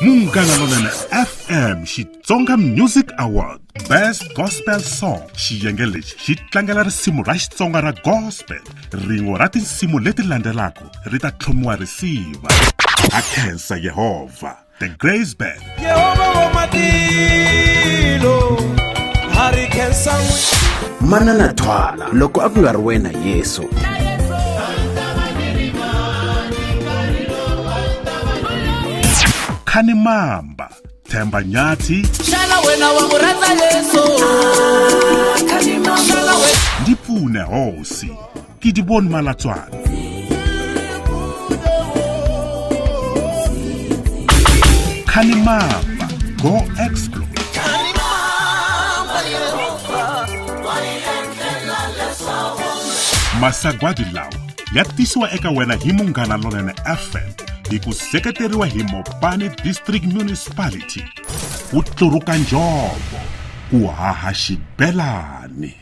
Munghana Lonene FM Xitsonga Music Award Best Gospel Song. Xiyenge lexi xi tlangela risimu ra Xitsonga ra gospel. Rin'we ra tinsimu leti landzelaka ri ta tlhomiwa risiva. Ha khensa Yehovha. The Grace Band. Yehovha wa matilo ha ri khensa n'wi. Manana Thwala, loko a ku nga ri wena Yesu. Khani Mamba, Themba Nyathi. Xana wena wa n'wi rhandza Yesu? Xana wena Ndi pfune hosi, ke di bone malatswana. Khani Mamba, go explore. Masagwadi lawa ya tisiwa eka wena hi Munghana Lonene FM hi ku seketeriwa hi Mopani District Municipality. Ku tluruka njhovo, ku haha xibelani.